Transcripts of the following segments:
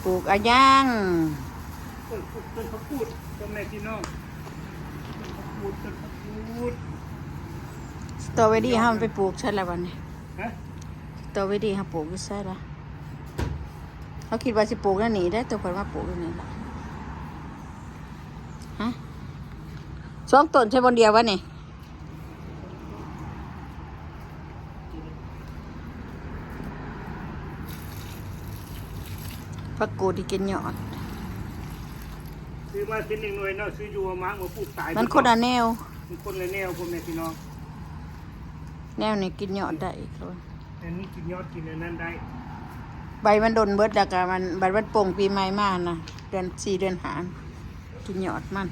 ປູກອາຫຍັງ? ຕົ້ນ ຕົ້ນຜັກກູດ ພໍ່ແມ່ພີ່ນ້ອງ ຕົ້ນຜັກກູດ ຕົ້ນຜັກກູດ. ສະຕໍເບດີ້ເຮົາມັນໄປປູກໃສລະບັດນີ້? ຮະ? ສະຕໍເບດີ້ເຮົາປູກຢູ່ໃສລະ? ເຮົາຄິດວ່າຊິປູກແນວນີ້ເດ້ ແຕ່ເພິ່ນມາປູກຢູ່ນີ້ລະ. ຮະ? ສອງຕົ້ນໃສ່ບ່ອນດຽວວະນີ້? ຜັກກູດທີ່ກິນຍອດ ຊື້ມາເປັນໜຶ່ງໜ່ວຍເນາະ ຊື້ຢູ່ວ່າໝາກມາປູກຕາຍ ມັນຄົນລະແນວ ມັນຄົນລະແນວ ພໍ່ແມ່ພີ່ນ້ອງ. ແນວນີ້ກິນຍອດໄດ້ອີກ ແນວນີ້ກິນຍອດ ກິນອັນນັ້ນໄດ້ ໃບມັນດົນເບິດ ແລ້ວກະມັນ ບັດມັນປົ່ງປີໃໝ່ມານະ ເດືອນສີ່ເດືອນຫ້າ ກິນຍອດມັນ.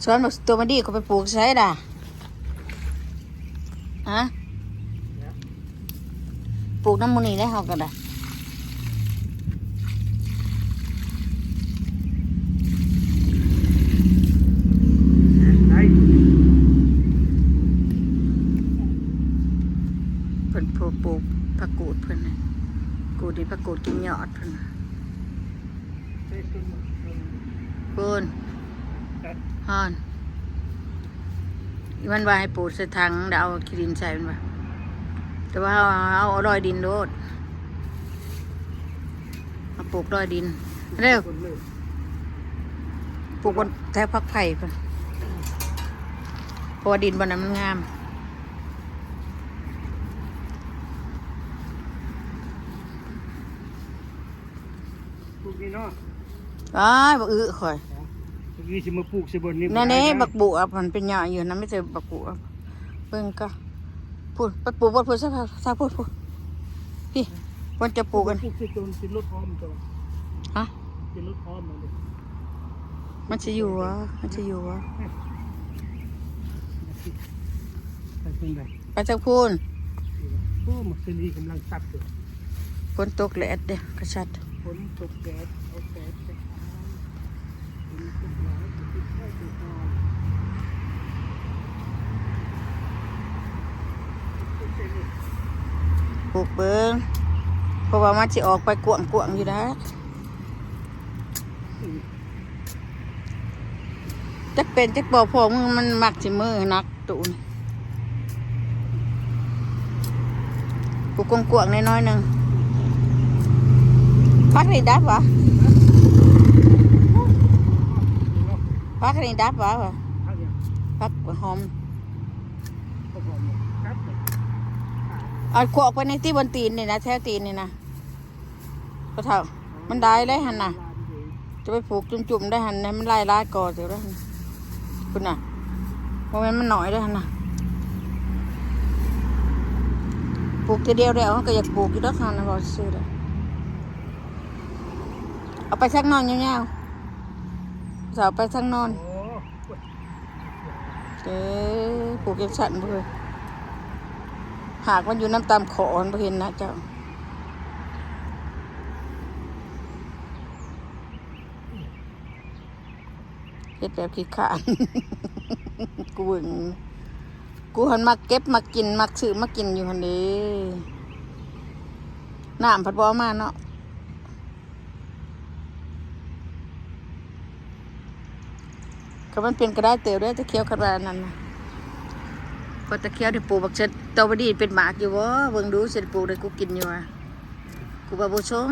ສວນບັກຕົວມະດີເຂົາໄປປູກໃສລະ? ຮະ? ປູກນຳໝູ່ນີ້ແຫຼະ ເຮົາກໍໄດ້ ໄດ້ ເພິ່ນປູກຜັກກູດເພິ່ນນະ ກູດນີ້ ຜັກກູດກິນຍອດເພິ່ນນະ. ພຸ້ນ ຮອນ ມັນວ່າໃຫ້ປູກໃສ່ຖັງ ແລ້ວເອົາຂີ້ດິນໃສ່ ມັນວ່າ ແຕ່ວ່າເຮົາ ເຮົາເອົາລອຍດິນໂລດ ເຮົາປູກລອຍດິນເດີ ປູກບົນແຖວຝັກໄຜ່ພຸ້ນ ເພາະວ່າດິນບ່ອນນັ້ນມັນງາມ. ປູກນີ້ເນາະ ອ້າຍ ບັກອຶຂ້ອຍ ບັກອຶຊິມາປູກໃສ່ບ່ອນນີ້ ນັ້ນເດ້ ບໍ່ໄດ້ນະ ບັກບວບຫັ້ນເປັນຫຍ້າຢູ່ນະ ມີແຕ່ບັກບວບ ເບິ່ງກະ ພຸ້ນ ໄປປູກບ່ອນພຸ້ນຊະ ຊະ ພຸ້ນ ພຸ້ນ ພີ້ ບ່ອນຈະປູກກັນ ປູກໃສ່ຕົ້ນ ຊິລົດອ້ອມຕົວ ຮະ? ຊິລົດອ້ອມມັນເດ້ ມັນຊິຢູ່ຫວາ? ມັນຊິຢູ່ຫວາ? ໄປທາງໃດ? ໄປທາງພຸ້ນ ໂອ້ ໝາກເຊີຣີກຳລັງຕັດຢູ່ ຝົນຕົກແດດເດ້ ກະຊັດ ຝົນຕົກແດດ ເອົາແດດໄປຂາຍ ຝົນຕົກຫຼາຍກໍຕິດໄຂ້ໄປກ່ອນ ປູກເບິ່ງ ເພາະວ່າມັນຊິອອກໄປກວ້າງໆຢູ່ນະ. ອືມ ຈັກເປັນຈັກບໍ່ ພວກມັນມັກຊິມືໜັກ ຕູ້ນີ້ ປູກກວ້າງໆ ນ້ອຍໆ ໜຶ່ງ ຜັກນີ້ດັບຫວາ? ຜັກນີ້ດັບຫວາ? ຜັກຫຍັງ? ຜັກຫອມ ຜັກຫອມດັບເລີຍ ເອົາຂວກໄປໃນຕີນ ບົນຕີນນີ້ນະ ແຖວຕີນນີ້ນະ. ພໍ່ເຖົ້າ ມັນຫຼາຍເດ້ຫັ້ນນະ ຈະໄປປູກຈຸ່ມໆ ໄດ້ຫັ້ນ ໃຫ້ມັນຫຼາຍໆ ກໍເດີຫັ້ນ ພຸ້ນນະ ບໍ່ແມ່ນມັນໜ້ອຍເດ້ຫັ້ນນະ ປູກເທື່ອດຽວແລ້ວ ເຮົາກໍຢາກປູກຢູ່ດອກ ເຮົານະ ເວົ້າຊື່ໆ ເດີ ເອົາໄປສັກໜ່ອຍຍາວໆ ເອົາໄປສັກໜ່ອຍ. ເອີ ປູກຈັ່ງຊັ້ນເວີ້ຍ ຫາກມັນຢູ່ນຳຕາມຂໍ ມັນບໍ່ເຫັນນະເຈົ້າ ເຮັດແບບຂີ້ຄ້ານ ກູເບິ່ງ ກູຫັ້ນມັກເກັບ ມັກກິນ ມັກຊື້ມາກິນຢູ່ຫັ້ນເດ້ ນ້ຳພັດບໍ່ເອົາມາເນາະ. ກໍມັນເປັນກໍໄດ້ເຕີບເດ້ ຕະຂຽວ ຄັນວ່າອັນນັ້ນນະ ເພາະຕະຂຽວໄດ້ປູກບັກເສັດ ສະຕໍເບີຣີເປັນໝາກຢູ່ບໍ່? ເບິ່ງດູ ຊິໄດ້ປູກໄດ້ກູກິນຢູ່ຫວາ? ກູວ່າບໍ່ຊົງ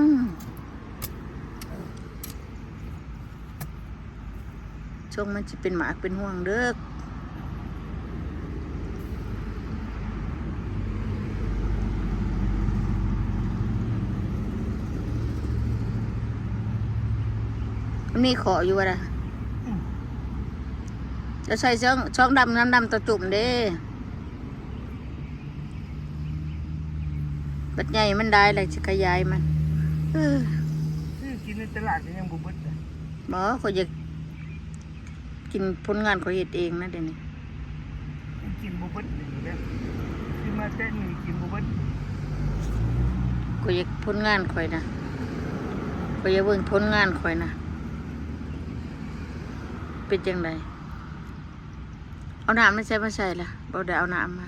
ຊົງມັນຊິເປັນໝາກເປັນຮວງເດີ. ມັນມີເຄາະຢູ່ບໍ່ລະ? ອືມ ຈະໃສ່ຊ່ອງ ຊ່ອງດຳ ນ້ຳດຳຕະຈຸ່ມເດ້. ບັດໃຫຍ່ມັນຫຼາຍແລ້ວຊິຂະຫຍາຍມັນ. ເອີ ຊື້ກິນໃນຕະຫຼາດກໍຍັງບໍ່ເບິດເດ້. ບໍ່ ຂ້ອຍຢາກ ກິນຜົນງານຂ້ອຍເຮັດເອງນະ ດຽວນີ້ ກິນບໍ່ເບິດເລີຍ ກິນ ມາແຕະມືກິນບໍ່ເບິດ. ຂ້ອຍຢາກຜົນງານຂ້ອຍນະ ຂ້ອຍຢາກເບິ່ງຜົນງານຂ້ອຍນະ ເປັນຈັ່ງໃດ? ເອົານ້ຳໃນໃສມາໃສ່ລະ? ບໍ່ໄດ້ເອົານ້ຳມາ.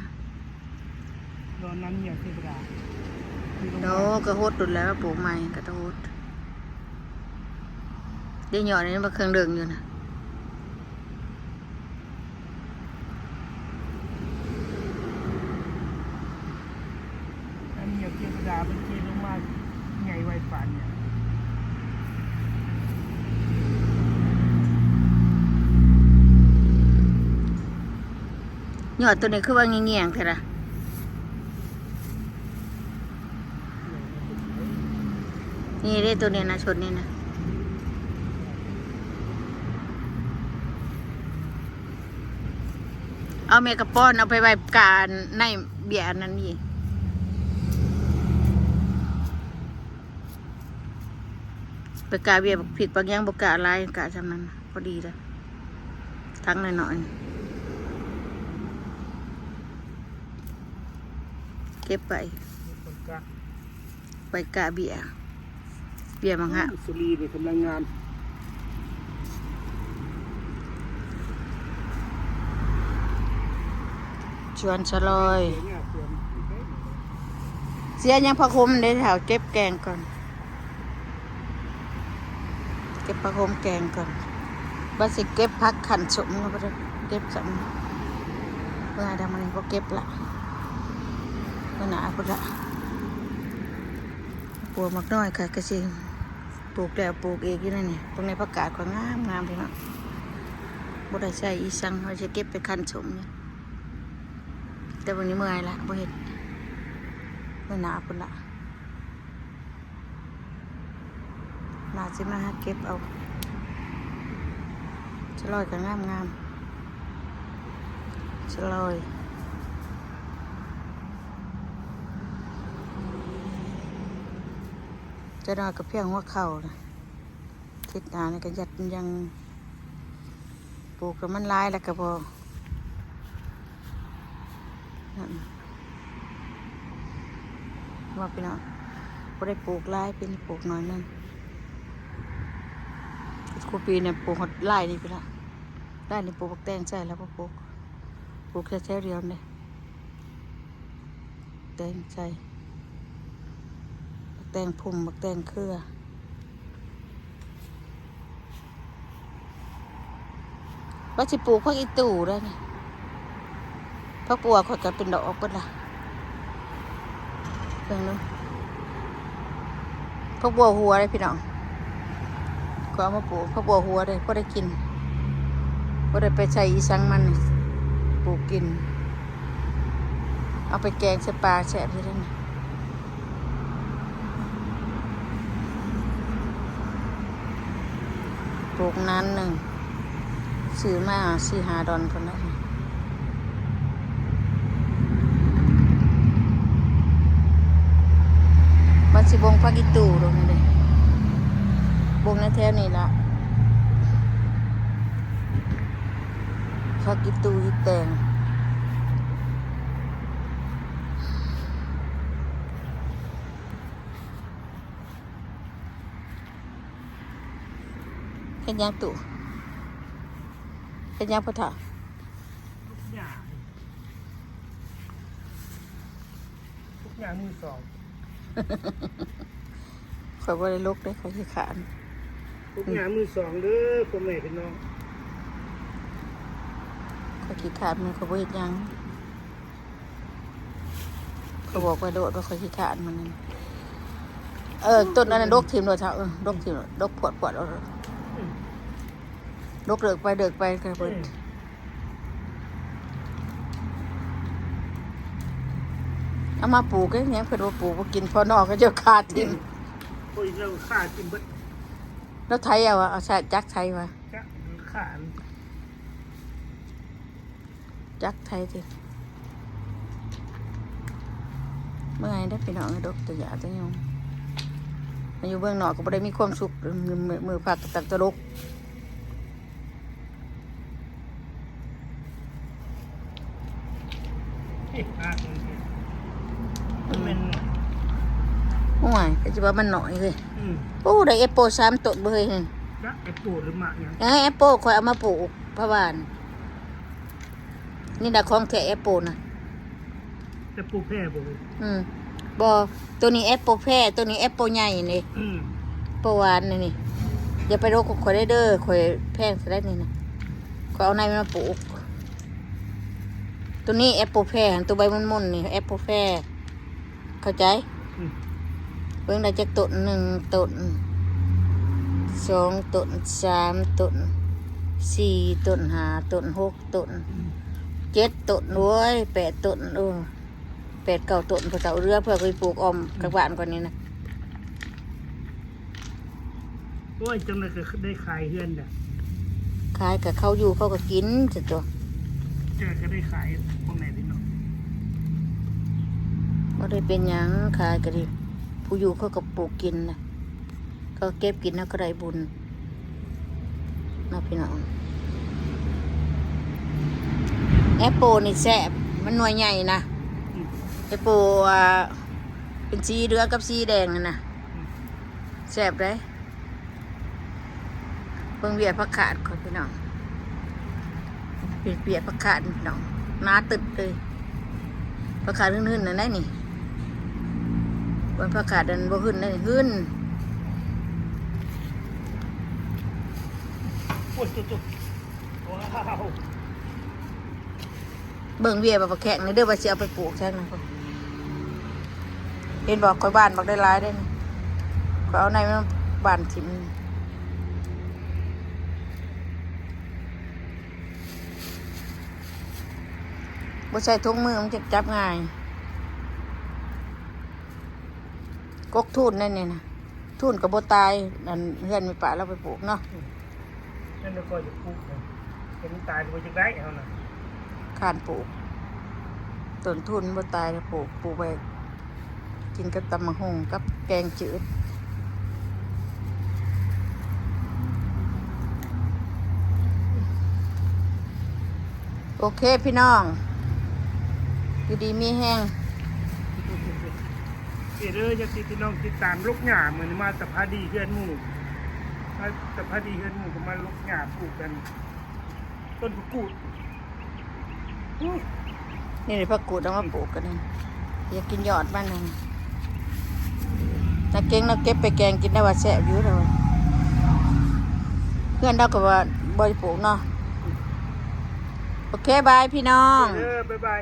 ດອນນ້ຳຫຽວເທວະດາ. ໂອ້ ກະຫົດໂດນແລ້ວ ປູກໃໝ່ກະຕ້ອງຫົດ. ເດ້ ຍອດນີ້ມັນເຄິ່ງເດີງຢູ່ນະ. ອັນນີ້ເທວະດາເພິ່ນເທລົງມາໃຫຍ່ໄວປານນີ້. ຍອດໂຕນີ້ຄືວ່າແງ່ງໆແທ້ລະ. ນີ້ເດ້ ໂຕນີ້ນະ ຊຸດນີ້ນະ. ເອົາແມ່ກະປ້ອນ ເອົາໄປໄວ້ກາໃນເບ້ຍອັນນັ້ນອີກ. ໄປກາເບ້ຍບັກພິກບັກຫຍັງ ບໍ່ກາຫຼາຍ ກາຊ່ຳນັ້ນພໍດີລະ. ຖັງນ້ອຍໆ ເກັບໄວ້ ໄປກະເບ້ຍ ເບ້ຍມັງຫະ. ສາລີນີ້ກຳລັງງາມ. ສວນສະລອຍ ເສຍຫຍັງ ຜັກໂຂມເດ້ເຖົ້າ ເກັບແກງກ່ອນ. ເກັບຜັກໂຂມແກງກ່ອນ ວ່າຊິເກັບຜັກຂັ້ນສົ້ມ ບໍ່ໄດ້ເກັບຊ້ຳ. ເມື່ອໃດມື້ນີ້ບໍ່ເກັບລະ ມື້ໜ້າພຸ້ນລະ. ປູກໝາກນ້ອຍກະ ກະຊິປູກແລ້ວປູກອີກຢູ່ນັ້ນນີ້. ເບິ່ງໃນຜັກກາດກໍງາມໆ ພີ່ນ້ອງ ບໍ່ໄດ້ໃສ່ອີ່ສັງ ວ່າຊິເກັບໄປຂັ້ນສົ້ມຢູ່ ແຕ່ມື້ນີ້ເມື່ອຍລະ ບໍ່ເຮັດ ມື້ໜ້າພຸ້ນລະ. ໜ້າຊິມາຫາເກັບເອົາ. ສະລອຍກໍງາມໆ ສະລອຍ. ຈະໜ້ອຍກໍພຽງຫົວເຂົ່າລະ. ທິດໜ້ານີ້ກໍຍັດຍັງ ປູກແລ້ວມັນຫຼາຍແລ້ວກໍບໍ່ ນັ້ນ ວ່າພີ່ນ້ອງ ບໍ່ໄດ້ປູກຫຼາຍ ປີນີ້ປູກໜ້ອຍໜຶ່ງ. ຄູ່ປີນີ້ປູກຮອດລາຍນີ້ພຸ້ນລະ ລາຍນີ້ປູກບັກແຕງໃສ່ແລ້ວ ບໍ່ປູກ ປູກແຄ່ແຖວດຽວນີ້. ແຕງໃສ່ ບັກແຕງພຸ່ມ ບັກແຕງເຄືອ ວ່າຊິປູກຜັກອີ່ຕູ່ໄດ້ນີ້. ຜັກບົວຂ້ອຍກໍເປັນດອກເບິດລະ ເບິ່ງດູ. ຜັກບົວຫົວເດ້ພີ່ນ້ອງ ຂ້ອຍເອົາມາປູກ ຜັກບົວຫົວເດ້ ພໍໄດ້ກິນ ບໍ່ໄດ້ໄປໃສ່ອີ່ສັງມັນ ປູກກິນ ເອົາໄປແກງໃສ່ປາແຊບຢູ່ເດ້. ປູກນານໜຶ່ງ ຊື້ມາສີ່ຫ້າດອນພຸ້ນແຫຼະ. ມັນຊິບົ່ງຜັກອີ່ຕູ່ລົງນີ້ເດ້ ບົ່ງໃນແຖວນີ້ລະ ຜັກອີ່ຕູ່ອີ່ແຕງ. ເຮັດຫຍັງຕູ້? ເຮັດຫຍັງພໍ່ເຖົ້າ? ປູກຫຍ້າມືສອງ. ຂ້ອຍບໍ່ໄດ້ຫຼົກເດ້ ຂ້ອຍຂີ້ຄ້ານ. ປູກຫຍ້າມືສອງເດີ ພໍ່ແມ່ພີ່ນ້ອງ. ຂ້ອຍຂີ້ຄ້ານ ມັນ ຂ້ອຍບໍ່ເຮັດຫຍັງ. ຂ້ອຍບອກໄວ້ໂລດວ່າຂ້ອຍຂີ້ຄ້ານມັນນັ້ນ. ເອີ ຕົ້ນອັນນັ້ນດົກຖິ້ມໂລດເຖົ້າ. ເອີ ດົກຖິ້ມໂລດ ດົກພວດໆ ເອົາໂລດ. ອືມ ດົກເລີກໄປເລີກໄປກໍເບິດ. ອືມ ເອົາມາປູກເຮັດຫຍັງ ເພິ່ນບໍ່ປູກບໍ່ກິນ ພໍໜໍ່ກໍເຈົ້າຄາຖິ້ມ. ອືມ ໂອ້ຍ ລາວຄາຖິ້ມເບິດ. ລາວໄຖເອົາ ເອົາໃຊ້ຈັກໄຖວ່າ ຈັກຄາ ຈັກໄຖຕິ. ເມື່ອຍເດ້ພີ່ນ້ອງເອີຍ ດົກແຕ່ຫຍ້າແຕ່ຍຸງ. ມາຢູ່ເມືອງນອກກໍບໍ່ໄດ້ມີຄວາມສຸກ ມື້ ມື້ ມື້ພັກກໍຕັ້ງແຕ່ດົກ. ເອີ ພາເພິ່ນ ໂອ້ຍ ກໍຊິວ່າມັນໜ້ອຍເຮີ້ຍ. ອືມ ໂອ້ ໄດ້ແອັບເປິ້ນສາມຕົ້ນເບີຍ. ຈັກແອັບເປິ້ນຫຼືໝາກຫຍັງ. ເອີ ແອັບເປິ້ນຂ້ອຍເອົາມາປູກພະຫວ່ານ. ນີ້ນະຂອງແທ້ແອັບເປິ້ນນະ. ແອັບເປິ້ນແພ້ບໍ່ເອີຍ? ອືມ ບໍ່ ໂຕນີ້ແອັບເປິ້ນແພ້ ໂຕນີ້ແອັບເປິ້ນໃຫຍ່ນີ້. ອືມ ແອັບເປິ້ນຫວານນີ້. ຢ່າໄປລົກຂອງຂ້ອຍໄດ້ເດີ ຂ້ອຍແພງຊະໄດ໋ນີ້ນະ. ຂ້ອຍເອົາໃນມັນມາປູກ. ໂຕນີ້ແອັບເປິ້ນແພ້ ໂຕໃບໝຸ່ນໆນີ້ແອັບເປິ້ນແພ້. ເຂົ້າໃຈ? ອືມ ເບິ່ງໄດ້ຈັກຕົ້ນ? ໜຶ່ງຕົ້ນ ສອງຕົ້ນ ສາມຕົ້ນ ສີ່ຕົ້ນ ຫ້າຕົ້ນ ຫົກຕົ້ນ ເຈັດຕົ້ນ ໂອ້ຍ ແປດຕົ້ນ. ໂອ້ ແປດເກົ້າຕົ້ນ ພໍ່ເຖົ້າເຫຼືອເພື່ອໄປປູກອ້ອມກັບບ້ານກ່ອນນີ້ນະ. ໂອ້ຍ ຈັ່ງໃດກໍໄດ້ຂາຍເຮືອນແຫຼະ. ຂາຍກໍເຂົາຢູ່ເຂົາກໍກິນຊັ້ນຕົວະ. ເຈົ້າກໍໄດ້ຂາຍພວກໃດພີ່ນ້ອງ. ບໍ່ໄດ້ເປັນຫຍັງ ຂາຍກໍດີ ຜູ້ຢູ່ເຂົາກໍປູກກິນນະ ເຂົາເກັບກິນ ເຮົາກໍໄດ້ບຸນເນາະພີ່ນ້ອງ. ແອັບເປິ້ນນີ້ແຊບ ມັນໜ່ວຍໃຫຍ່ນະ. ອືມ ແອັບເປິ້ນ ອ່າ ເປັນສີເຫຼືອງກັບສີແດງຫັ້ນນະ. ອືມ ແຊບເດ້. ເບິ່ງເບ້ຍຜັກຂາດກ່ອນພີ່ນ້ອງ ເບ້ຍຜັກຂາດພີ່ນ້ອງ ໜາຕຶດເລີຍ. ຜັກຂາດຫຶ່ນໆນັ້ນໄດ໋ນີ້ ເບິ່ງຜັກຂາດນັ້ນບໍ່ຫຶ່ນໄດ໋ນີ້ ຫຶ່ນ. ໂອ້ຍ ໂຕໆ ວ້າວ. ເບິ່ງເບ້ຍບັກແຂ້ງນີ້ເດີ ວ່າຊິເອົາໄປປູກທາງນັ້ນພຸ້ນ. ເຫັນບໍ່ ຂ້ອຍຫວ່ານບັກໄດ້ຫຼາຍເດ້ນີ້ ຂ້ອຍເອົາໃນມັນຫວ່ານຖິ້ມ. ບໍ່ໃສ່ຖົງມືມັນຈະຈັບງ່າຍ. ກົກທູນນັ້ນນີ້ນະ ທູນກໍບໍ່ຕາຍ ອັນເຮືອນແມ່ປ້າລາວໄປປູກເນາະ. ອືມ ນັ້ນກໍຢາກປູກນະ ເຫັນຕາຍກໍບໍ່ຢາກໄດ້ເຮົານະ ຄ້ານປູກ. ຕົ້ນທູນບໍ່ຕາຍ ປູກ ປູກໄວ້ກິນກັບຕຳບັກຫຸ່ງກັບແກງຈືດ. ໂອເຄພີ່ນ້ອງ ຢູ່ດີມີແຮງ. ເດີ ຢາກໃຫ້ພີ່ນ້ອງຕິດຕາມລົກຫຍ້າ. ມື້ນີ້ມາສະພາດີເຮືອນໝູ່ ມາສະພາດີເຮືອນໝູ່ ກໍມາລົກຫຍ້າປູກກັນ ຕົ້ນຜັກກູດ. ນີ້ແຫຼະ ຜັກກູດເອົາມາປູກກັນ ຢາກກິນຍອດມັນ. ນາເກັງລາວເກັບໄປແກງກິນໄດ້ວ່າແຊບຢູ່ ແຕ່ວ່າເຮືອນລາວກໍວ່າບໍ່ໄດ້ປູກເນາະ. ໂອເຄ ບາຍພີ່ນ້ອງ ເດີ ບາຍບາຍ.